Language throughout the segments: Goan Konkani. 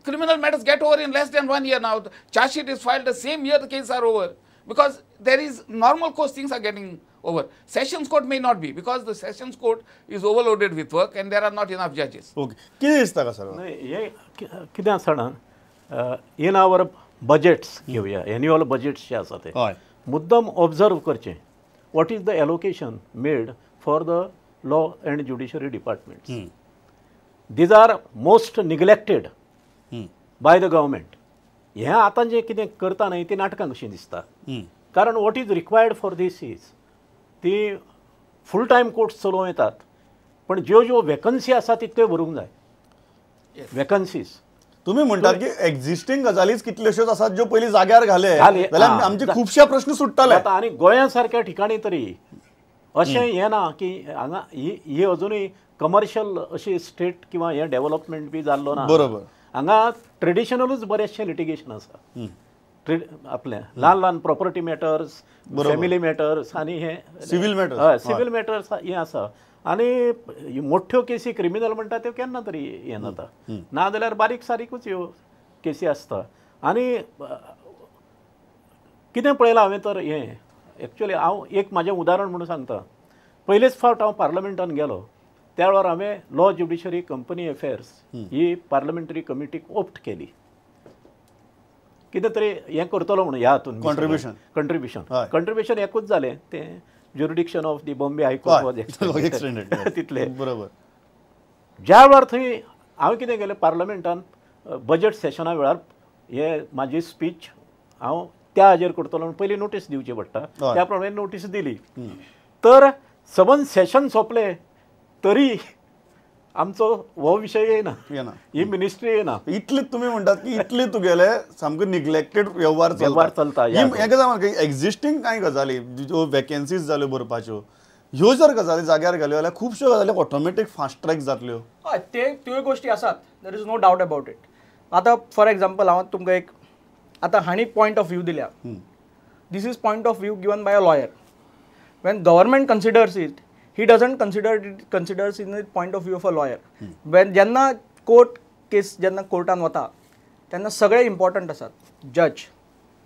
Criminal matters get over in less than 1 year now. The charge sheet is filed the same year the cases are over, because there is normal course things are getting over. Sessions court may not be, because the sessions court is overloaded with work and there are not enough judges. Okay, कितें दिसता का सर? हे कितें आसा जाणा, इन our budgets घेवया, एन्युअल बजेट्स जे आसा ते मुद्दम ऑब्जर्व करचें what is the allocation made for the law and judiciary departments. These are most neglected by the government. हें आतां जें कितें करता न्हय ती नाटकां कशीं दिसता, कारण what is required for this is ती फूल टायम कोर्ट्स चलोवं येतात, पण ज्यो ज्यो वेकन्सी आसा तितल्यो भरूंक जाय. वेकन्सीज तुम्ही म्हणतात की एक्झिस्टिंग गजालीच कितल्योश्योच आसात ज्यो पयलीं जाग्यार घाले जाल्यार आमचे खुबशे प्रश्न सुट्टले. आतां आनी गोंया सारक्या ठिकाणी तरी अशें हें ना की हांगा ही अजुनूय कमर्शियल अशी स्टेट किंवा हें डेव्हलपमेंट बी जाल्लो ना. बरोबर, हांगा ट्रेडिशनलूच बरेचशें लिटिगेशन आसा, आपलें ल्हान ल्हान प्रॉपर्टी मॅटर्स, फॅमिली मॅटर्स आनी हे सिव्हील मॅटर्स, हय सिव्हील मॅटर्स हें आसा. आनी मोठ्यो केसी क्रिमिनल म्हणटा त्यो केन्ना तरी हें जाता, ना जाल्यार बारीक सारीकूच ह्यो केसी आसता. आनी कितें पळयलां हांवें तर हें एक्चुअली हांव एक म्हाजें उदाहरण म्हणून सांगता. पयलेच फावट हांव पार्लमेंटान गेलो त्या वेळार हांवें लॉ ज्युडिशरी कंपनी अफेर्स ही पार्लमेंटरी कमिटीक ओप्ट केली, कितें तरी हें करतलो म्हणून ह्या हातून कॉन्ट्रिब्युशन कॉन्ट्रिब्युशन कॉन्ट्रिब्युशन एकूच जालें तें jurisdiction of the Bombay High Court was extended तितलें. बरोबर, ज्या वेळार थंय हांवें कितें केलें पार्लमेंटान बजेट सेशना वेळार हे म्हाजी स्पीच हांव त्या हाजेर करतलो म्हणून पयलीं नोटीस दिवची पडटा, त्या प्रमाणे नोटीस दिली. तर सबंद सेशन सोंपलें तरी आमचो हो विशय येना, ही मिनिस्ट्री येना. इतले तुमी म्हणटात की इतले तुगेले सामको निग्लेक्टेड वेव्हार वेव्हार चलता. हें गजाल एक्झिस्टींग कांय गजाली ज्यो वेकन्सीज जाल्यो भरपाच्यो ह्यो जर गजाली जाग्यार घाल्यो जाल्यार खुबश्यो गजाली ऑटोमॅटीक फास्ट ट्रॅक जातल्यो. हय, ते त्योय गोश्टी आसात, there is no doubt about it. आतां फॉर एग्जाम्पल हांव तुमकां एक आतां हांणी पॉयंट ऑफ व्यू दिल्या, this is point of view given by a lawyer. When government considers it, he doesn't consider it, considers in the point of view of a lawyer. When जेन्ना कोर्ट केस जेन्ना कोर्टान वता तेन्ना सगळे इम्पॉर्टंट आसात, जज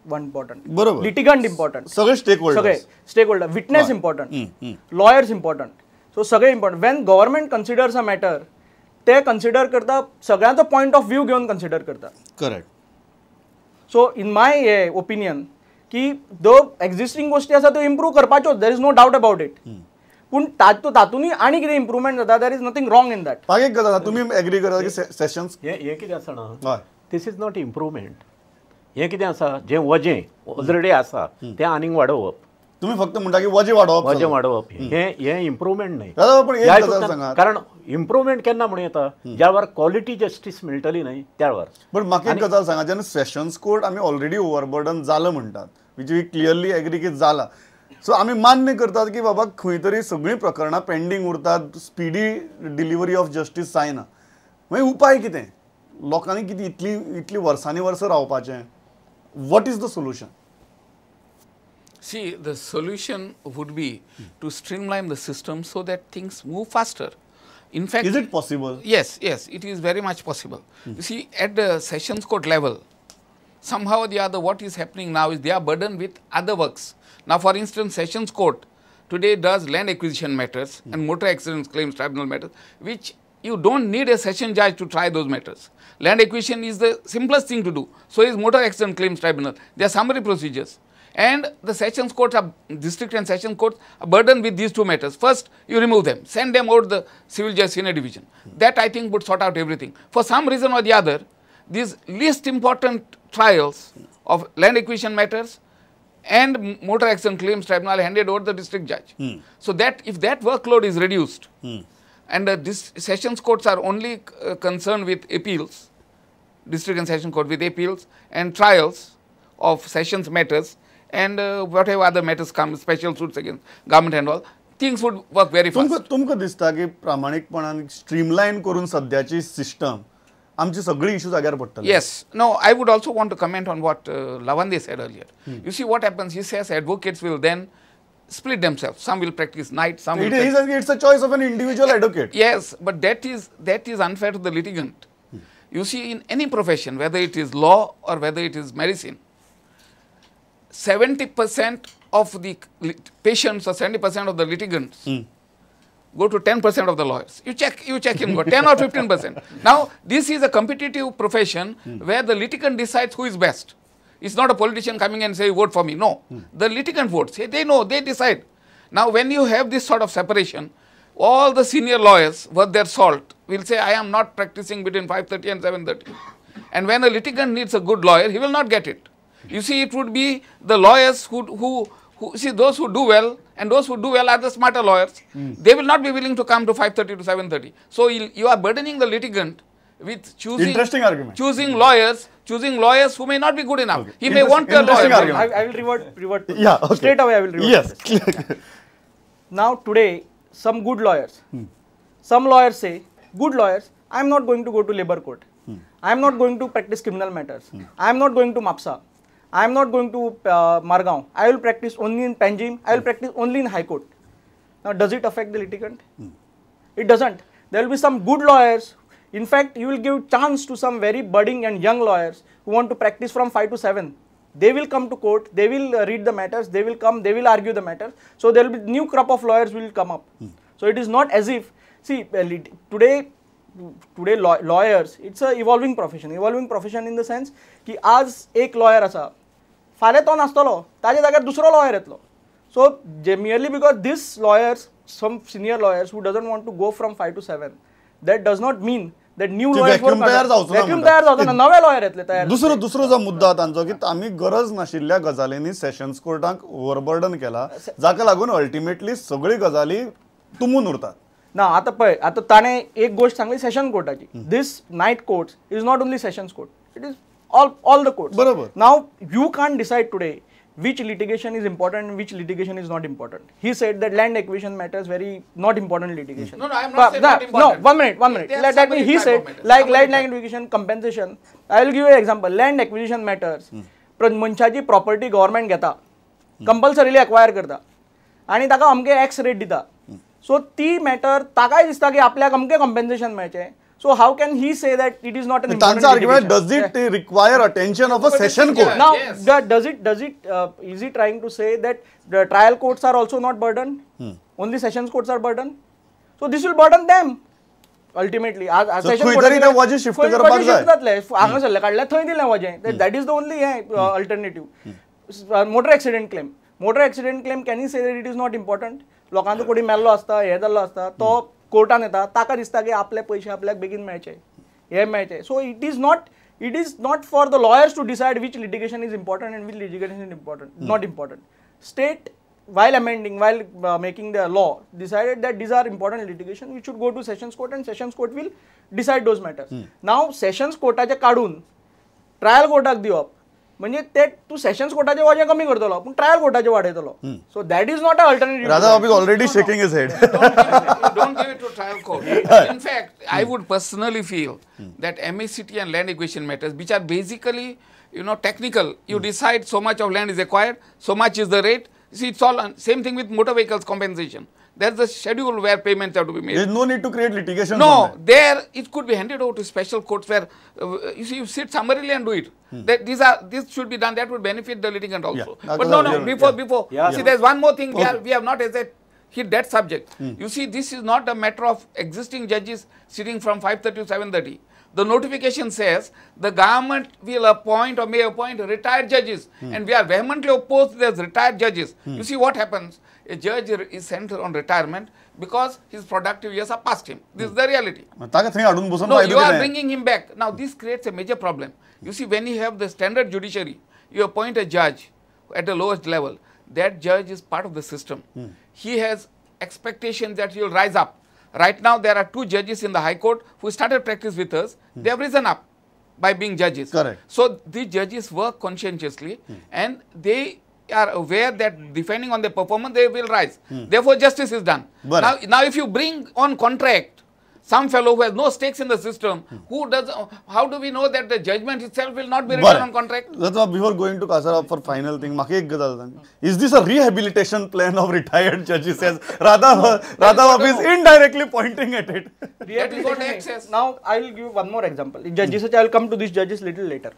वन इम्पॉर्टंट, बरोबर, लिटिगंट इम्पॉर्टंट, सगळे स्टेक होल्डर्स, सगळे stake holder, witness important, lawyers important, so सगळे important. When government considers a matter ते कन्सिडर करता सगळ्यांचो पॉयंट ऑफ व्यू घेवन कन्सिडर करता. Correct. So in my opinion की दो एक्झिस्टिंग गोश्टी आसा त्यो improve करपाच्योच, there is no doubt about it. पूण तातूंतय आनी कितें इम्प्रूवमेंट जाता, there is nothing wrong in that. एक गजाल तुमी एग्री करता की सेशन्स हें कितें आसा ना, this is not improvement. हें कितें आसा जें वजें ऑलरेडी आसा तें आनीक वाडोवप. तुमी फक्त म्हणटा की वजें वाडोवप, वजें वाडोवप हें हें इम्प्रूवमेंट न्हय. पण एक गजाल सांगा, कारण इम्प्रूवमेंट केन्ना म्हणूं येता ज्या वेळार क्वॉलिटी जस्टीस मेळटली न्हय त्या वेळार. पण म्हाका एक गजाल सांगा, जेन्ना सेशन्स कोर्ट आमी ऑलरेडी ओवरबर्डन जालां म्हणटात, which we clearly agree की जाला, सो आमी मान्य करतात की बाबा खंय तरी सगळीं प्रकरणां पेंडींग उरतात, स्पिडी डिलिव्हरी ऑफ जस्टीस जायना, मागीर उपाय कितें? लोकांनी कितें इतली इतली वर्सांनी वर्सां रावपाचें? What is the solution? See, the solution would be to streamline the system so that things move faster. In fact, is it possible? Yes, yes, it is very much possible. You see, at the sessions court level, somehow or the other, what is happening now is they are burdened with other works. Now, for instance, Sessions Court today does land acquisition matters and motor accidents claims tribunal matters, which you don't need a session judge to try those matters. Land acquisition is the simplest thing to do. So is motor accident claims tribunal. They are summary procedures. And the sessions courts, are, district and session courts are burdened with these two matters. First, you remove them, send them out the civil judge senior division. That I think would sort out everything. For some reason or the other, these least important trials of land acquisition matters and motor accident claims tribunal handed over the district judge. So that if that workload is reduced, and this sessions courts are only concerned with appeals, district and session court with appeals and trials of sessions matters and whatever other matters come, special suits against government and all, things would work very fast. तुमकां दिसता की प्रामाणिकपणान स्ट्रीमलायन करून सद्याची सिस्टम आमची सगळी इश्यू जाग्यार पडटले? Yes. No, I would also want to comment on what Lavande said earlier. You see what happens, he says advocates will then split themselves. Some will practice night, some will practice. It's a choice of an individual advocate. Yes, but that is unfair to the litigant. You see, in any profession, whether it is law or whether it is medicine, 70% of the patients or 70% of the litigants go to 10% of the lawyers. You check him, go 10 or 15%. Now, this is a competitive profession where the litigant decides who is best. It's not a politician coming and say, vote for me. No, the litigant votes. They know, they decide. Now, when you have this sort of separation, all the senior lawyers worth their salt will say, I am not practicing between 5:30 and 7:30. And when a litigant needs a good lawyer, he will not get it. You see, it would be the lawyers who see, those who do well, and those who do well are the smarter lawyers. They will not be willing to come to 5:30 to 7:30. So you are burdening the litigant with choosing, interesting argument. Choosing lawyers who may not be good enough. Okay. He may want a lawyer. I will revert. Yeah, okay. Straight away I will revert. Yes. Yeah. Now today, some good lawyers, some lawyers say, good lawyers, I am not going to go to labor court. I am not going to practice criminal matters. I am not going to Mapsa. I am not going to Margaon. I will practice only in Panjim. I will practice only in High Court. Now, does it affect the litigant? It doesn't. There will be some good lawyers. In fact, you will give chance to some very budding and young lawyers who want to practice from 5 to 7. They will come to court, they will read the matters, they will come, they will argue the matters. So, there will be new crop of lawyers will come up. So, it is not as if, see, today lawyers, it's a evolving profession. Evolving profession in the sense ki aaj ek lawyer asa, फाल्यां तो नासतलो, ताजे जाग्यार दुसरो लॉयर येतलो. So, merely because this lawyers, some senior lawyers who doesn't want to go from 5 to 7, that does not mean that new lawyers vacuum तयार जावचो ना, नवे लॉयर येतले तयार. दुसरो जो मुद्दो तांचो की आमी गरज नाशिल्ल्या गजालींनी सेशन्स कोर्टाक ओवरबर्डन केला, जाका लागून अल्टिमेटली सगळी गजाली तुंबून उरतात. ना आतां पळय, आतां ताणें एक गोश्ट सांगली Seshan कोर्टाची. This night courts is not only sessions court, it is all the courts. Barabar. Now you can't decide today which litigation is important and which litigation is not important. He said that land acquisition matters very not important litigation. No, no, I am not saying not important. No, one minute. Let me, he said like land acquisition, compensation. I will give you an example. Land acquisition matters. मनशाची property government घेता, compulsorily acquire करता आनी ताका अमके एक्स रेट दिता. So ती matter ताकाय दिसता की आपल्याक अमके compensation मेळचें. So how can he say that it is not an important argument? Does it require attention of a session court? Now, yes. Does it is he trying to say that the trial courts are also not burdened? Only sessions courts are burdened? So this will burden them ultimately. So खंय तरी ते वजें shift करपाक जाय. हांगासरलें काडलें थंय दिलें वजें. That is the only alternative. Motor accident claim. Motor accident claim, can he say that it is not important? लोकांचो कोणी मेल्लो आसता, हें जाल्लो आसता, तो कोर्टान येता, ताका दिसता की आपले पयशे आपल्याक बेगीन मेळचे, हे मेळचे. So it is not for the lawyers to decide which litigation is important and which litigation is important, not important. State, while amending, while making the law, decided that these are important litigation which should go to sessions court and sessions court will decide those matters. Now sessions कोर्टाचे काडून ट्रायल कोर्टाक दिवप म्हणजे ते तूं सेशन्स कोर्टाचे वजें कमी करतलो पूण ट्रायल कोर्टाचे वाडयतलो. So that is not a alternative. Radha Babu is already shaking his head. Don't give it to trial court. In fact, I would personally feel that MACT and land acquisition matters, which are basically, you know, technical. You decide so much of land is acquired, so much is the rate. See, it's all same thing with motor vehicles compensation. There's a schedule where payments have to be made. There's no need to create litigation. No, there it could be handed over to special courts where you see, you sit summarily and do it. That this should be done. That would benefit the litigant also. Yeah. But no, before. Yeah. See, there's one more thing. We have not as yet hit that subject. You see, this is not a matter of existing judges sitting from 5:30 to 7:30. The notification says the government will appoint or may appoint retired judges, and we are vehemently opposed to those retired judges. You see what happens? A judge is sent on retirement because his productive years are past him. This is the reality. No, you are bringing him back. Now this creates a major problem. You see, when you have the standard judiciary, you appoint a judge at the lowest level. That judge is part of the system. He has expectations that he will rise up. Right now, there are two judges in the High Court who started practice with us. They have risen up by being judges. Correct. So, the judges work conscientiously and they are aware that depending on their performance, they will rise. Therefore, justice is done. Now, if you bring on contract Some fellow who has no stakes in the system, who does, how do we know that the judgment itself will not be written on contract? Before going to Kasarab for final thing, म्हाका एक गजाल सांग, is this a rehabilitation plan of retired judges as Radha is indirectly pointing at it? That is what access. Now I will give one more example. Judges, I will come to these judges little later.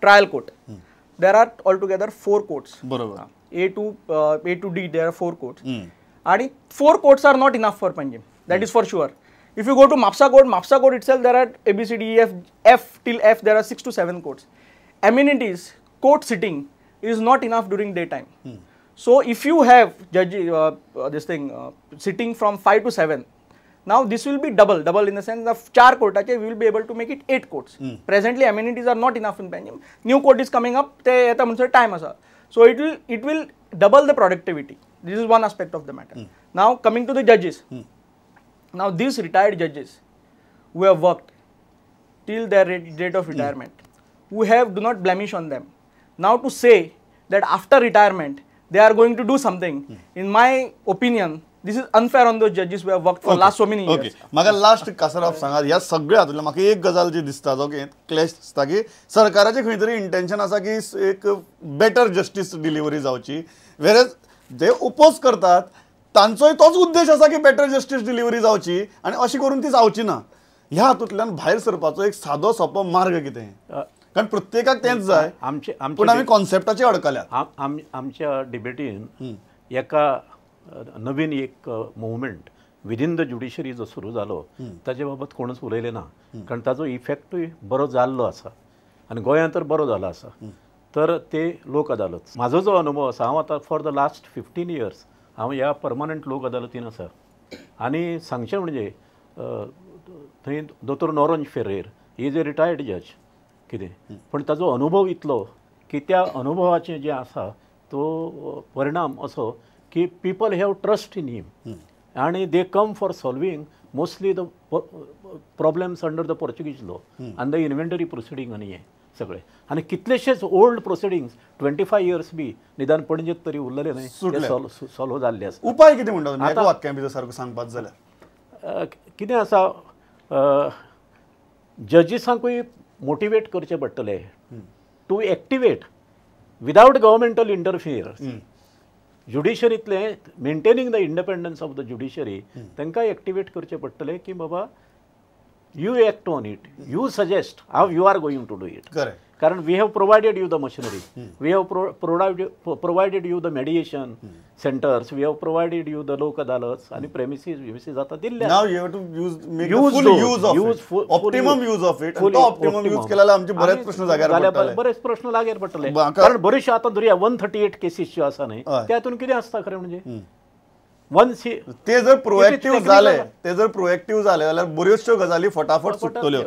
Trial court. There are altogether 4 courts. बरोबर. A to D, there are 4 courts. And 4 courts are not enough for Panjim. That is for sure. If you go to Mapsa court itself, there are A, B, C, D, E, F, F till F, there are 6 to 7 courts. Amenities, court sitting is not enough during daytime. So if you have judge, sitting from 5 to 7, now this will be double in the sense of 4 courtache, we will be able to make it 8 courts. Presently, amenities are not enough in Panjim. New court is coming up, te eta munse time asa. So it will double the productivity. This is one aspect of the matter. Now coming to the judges. Now these retired judges who have worked till their date of retirement, who have do not blemish on them. Now to say that after retirement they are going to do something, in my opinion, this is unfair on those judges who have worked for last so many years. म्हाका लास्ट कासराब सांगात, ह्या सगळ्या हातूंतल्यान म्हाका एक गजाल जी दिसता, जो क्लॅश दिसता की सरकाराचें खंय तरी इंटेन्शन आसा की एक बेटर जस्टीस डिलिव्हरी जावची, वेरेज जे ओपोज करतात तांचोय तोच उद्देश आसा की बेटर जस्टीस डिलिव्हरी जावची आनी अशें करून ती जावची ना. ह्या हातूंतल्यान भायर सरपाचो एक सादो सोंपो मार्ग कितें? कारण प्रत्येकाक तेंच जाय, पूण आमी कॉन्सेप्टाचे अडकल्यात. आमच्या डिबेटीन एका नवीन एक मुवमेंट विदीन the judiciary जो सुरू जालो ताजे बाबत कोणूच उलयले ना, कारण ताजो इफेक्टूय बरो जाल्लो आसा आनी गोंयांत तर बरो जालो आसा. तर ते लोक अदालत, म्हाजो जो अनुभव आसा, हांव आतां फॉर the last 15 years हांव ह्या परमनंट लोक अदालतीन आसा आनी सांगचें म्हणजे थंय दोतोर Noronha Ferreira is a retired जज कितें, पूण ताजो अनुभव इतलो की त्या अनुभवाचें जें आसा तो परिणाम असो की people have trust in him आनी they come for solving mostly the problems under the Portuguese law आनी the inventory proceeding आनी हें सगळें आनी कितलेशेच ओल्ड प्रोसिडींग्स 25 इयर्स बी निदान पणजेत तरी उरलेले न्हय, ते सॉल्व जाल्ले आसा. उपाय कितें म्हणटा तुमी एका वाक्यान भितर सारको सांगपाक जाल्यार? कितें आसा, जजीसांकूय मोटिवेट करचें पडटलें to activate without governmental interference. ज्युडिशरींतलें maintaining the independence of the judiciary तांकां एक्टिवेट करचें पडटलें की बाबा you act on it, you suggest how you are going to do it. Correct. कारण we have provided you the machinery, we have provided you the mediation centers, we have provided you the Lok Adalats आणि premises विमिसीस आता दिल्ले. Now you have to use, make the full use of it, optimum use of it. तो optimum use केल्यार आमचे बरेच प्रश्न जाग्यार पडटले, बरेच प्रश्न जाग्यार पडटले. कारण बरेचशे आतां धरुया 138 केसीस ज्यो आसा न्हय, त्यातून कितें आसता खरें म्हणजे ते जर प्रोएक्टिव्ह जाले, ते जर प्रोएक्टिव्ह जाले जाल्यार बऱ्योचश्यो गजाली फटाफट सुट्टल्यो.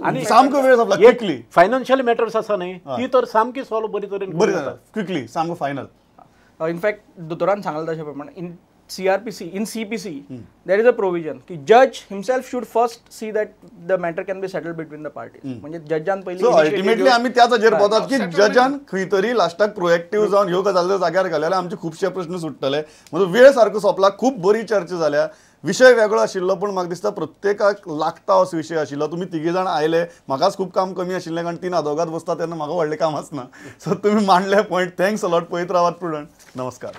आनी सामको वेळ सोंपला क्विकली. फायनान्शियल मॅटर्स आसा न्हय ती तर सामकी सॉल्व बरी तरेन बरी जाता क्विकली, सामको फायनल. इनफॅक्ट दोतोरान सांगलां तशें प्रमाणे in CRPC, in CPC there is a provision की जज himself should first see that the matter can be settled between the parties. म्हणजे जजान पयलीं. सो अल्टिमेटली आमी त्याच हाजेर पावतात की जजान खंय तरी लास्टाक प्रोएक्टिव्ह जावन ह्यो गजाली जाग्यार घाल्या जाल्यार आमचे खुबशे प्रश्न सुट्टले. म्हजो वेळ सारको सोंपला, खूब बरी चर्चा जाल्या, विशय वेगळो आशिल्लो पूण म्हाका दिसता प्रत्येकाक लागता असो विशय आशिल्लो. तुमी तिगी जाण आयले, म्हाकाच खूब काम कमी आशिल्लें कारण 3 आदोगाद बसता तेन्ना म्हाका व्हडलें काम आसना. सो तुमी मांडले पॉयंट, thanks a lot. पळयत रावात प्रुडंट. नमस्कार.